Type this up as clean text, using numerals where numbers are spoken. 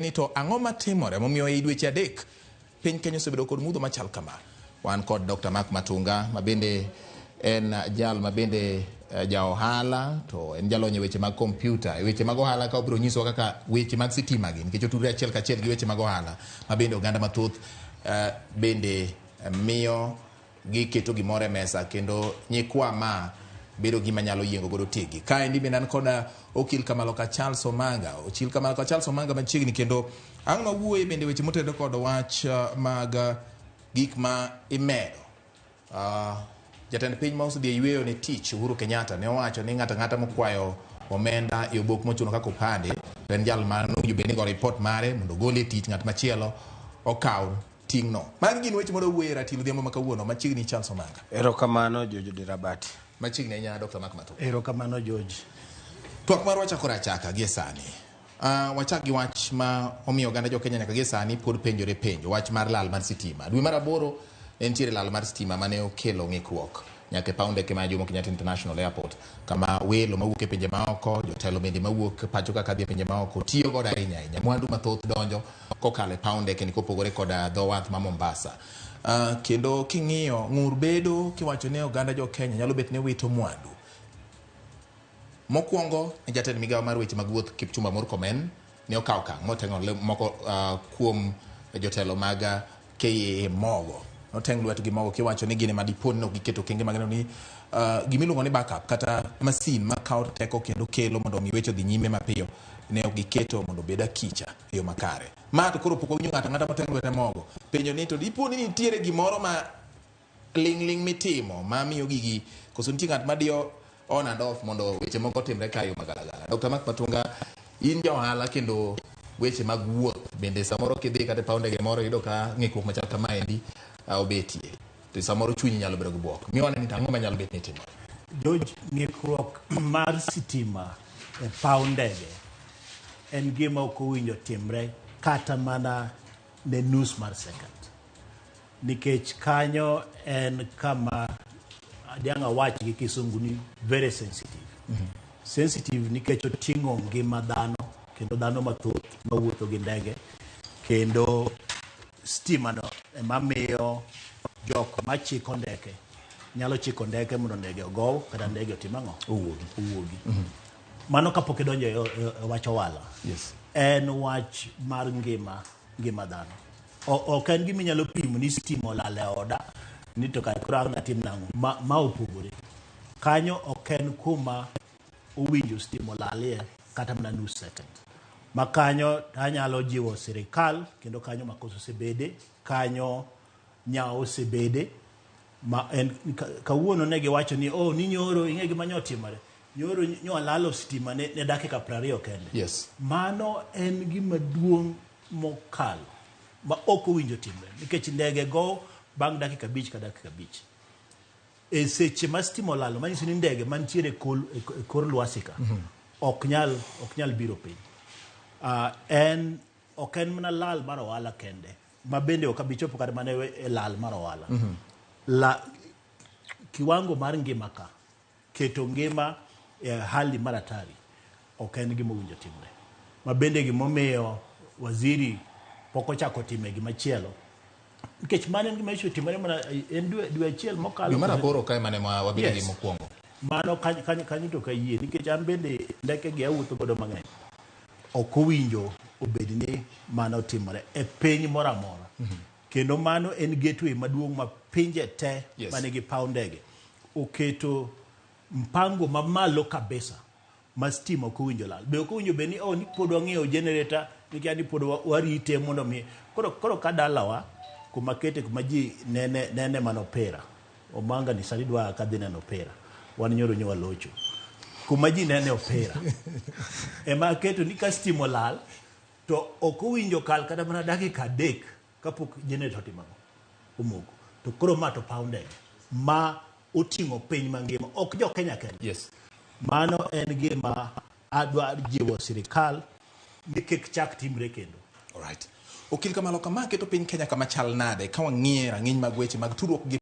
Ni to ang'o matimore momiyo ei dweche 3 piny Kenya osebedo kod mudho machal kama? Wan kod Dr. Mark Matunga ma bende en jal ma bende ja ohala to en jalony e weche mag kompyuta. E weche mag ohala ka obiro nyisowa kaka weche mag sitima gi nikech otudore achiel kachiel gi weche mag ohala ma bende oganda mathoth bende miyo giketo gimoro e mesa kendo nyikwa ma bedo gima nyalo yiengo godo tigi. Kaendi bende an kod okil Kamaloka Charles Omanga. Okil Kamaloka Charles Omanga machiegni kendo ang' wawuoye bende weche motenore kod wach mag gik ma imedo. Jatend piny ma osedhi e yweyo ne tich Uhuru Kenyatta ne owacho ni ng'ato ang'ata mokwayo omenda e obok mochuno kaka opande to en jal ma nowinjo bed ni go report mare mondo ogole e tich ng'at machielo okaw ting'no. Magi gin weche madwa wuoye e ratil odhiambo ma kawuono. Machiegni Charles Omanga. Erokamano George Dirabati. Machiegni ahinya Dr. Mark Matunga. Erokamano George. Twak marwa chakore achaka gie sani. Wachak gi wach ma omiyo oganda jo Kenya nyaka gie sani pod penjore penjo, wach mar lal mar sitima. Dwe mar 8 ne nitiere lal mar sitima mane okelo ng'ikruok nyaka e paw ndeke ma Jomo Kenyatta International Airport, kama welo mawuok e pinje maoko, jotelo bende mawuok pacho kaka dhi e pinje maoko tiyo godo ahinya ahinya. Mwandu mathoth donjo kokalo e paw ndeke ni kopogore koda dho wath ma Mombasa. Kendo king'iyo ng'ur bedo kiwacho ni oganda jo Kenya nyalo bet ni wito mwandu. Mokwongo ne jatend migawo mar weche mag wuoth Kipchumba Murkomen ne okawo okang' moteng'o moko kuom jotelo mag KAA mogo. Noteng' lwetgi mogo kiwacho ni gin ema dipo ni ok giketo okenge mag neno ni gimiluongo ni backup kata masin makawo teko kendo kelo mondo omi weche odhi nyime mapiyo ne ok giketo mondo obed akicha e yo makare. Ma to koro pok wawinjo ng'ato ang'ata moteng' lwete mogo. Penjo ni to dipo ni nitiere gimoro ma ling' ling' mitimo ma miyo gigi koso nitie ng'at madiyo on and off mondo weche moko otimre ka e yo magalagala. Dr. Mark Matunga, in ja ohala kendo weche mag wuoth bende samoro kidhi kata e paw ndege moro iyudo ka ng'ikruok machal kamaendi obetie to samoro chunyi nyalo bedo gi buok. Miwa ane ni to ang'o manyalo bet ni timore? George, ng'ikruok mar sitima e paw ndege en gima ok owinjo timre kata mana ne nus mar second. Nikech kanyo en kama adiang' awach gi kisungu ni very sensitive. Sensitive nikech oting'o ngima dhano kendo dhano mathoth mawuotho gi ndege kendo stima no ema miyo jok machiko ndeke nyalo chiko ndeke mondo ndege ogow kata ndege otim ang'o? Owuogi. Owuogi. Mano kapok idonjo e wach ohala. Yes. En wach mar ngima dhano. Ok en gima inyalo pimo ni stima olal e oda ni to kare koro ang' natim nang'o. Ma opogore. Kanyo ok en kuma owinjo stima olalie kata mana nus second. Ma kanyo anyalo jiwo sirikal kendo kanyo makosa osebede, kanyo nyawo osebede. Ma en kawuono ne giwacho ni oh ni nyoro ing'e gima nyo otimore. Nyoro nyo alalo stima ne dakika 20 kende. Yes. Mano en gima duong' mokalo ma ok owinjo timre nikech ndege go bang' dakika 5 ka dakika 5. E seche ma stima olalo manyiso ni ndege mantiere e kor lwasi ka ok nyal biro piny. En ok en mana lal mar ohala kende ma bende ok abi chopo kata mana e lal mar ohala. Kiwango mar ngima ka keto ngima e hali mar hatari ok en gima owinjo timre. Ma bende gimomiyo waziri pok ochako time gimachielo. Nikech mano en gima nyocha otimore mana en dwe achiel mokalo. Dwe mar 8 kae mane ma wabedo gi Yes. mokwongo. Mano kanyo to kayie nikech an bende ndeke gi awuotho godo mang'eny. Ok owinjo obed ni mano otimore e piny moro amora. Kendo mano en gateway maduong' ma pinje te Yes. manigi paw ndege oketo mpango mamalo kabisa ma stima ok owinjo lal. Be ok owinjo bed ni oh ni pod wang'iewo generator nikech ni pod warite mondo mi koro ka dalawa kuma kete kuma ji nene mana opira. Omanga ni sani dwa kadhi neno opira. Wan nyoro nyo walocho. Kuma ji nene opira. Ema aketo ni ka stima olal to ok owinjo kal kata mana dakika 3 kapok generator otimo ang'o? Omoko. To koro ma to paw ndege ma oting'o piny mangima, ok jo Kenya kende. Yes. Mano en gima adwa jiwo sirikal ni kik chak timre kendo. All right. Okil Kamalo, kama keto piny Kenya kama chal nade ka wang'iye rang'iny mag weche mag tudruok gi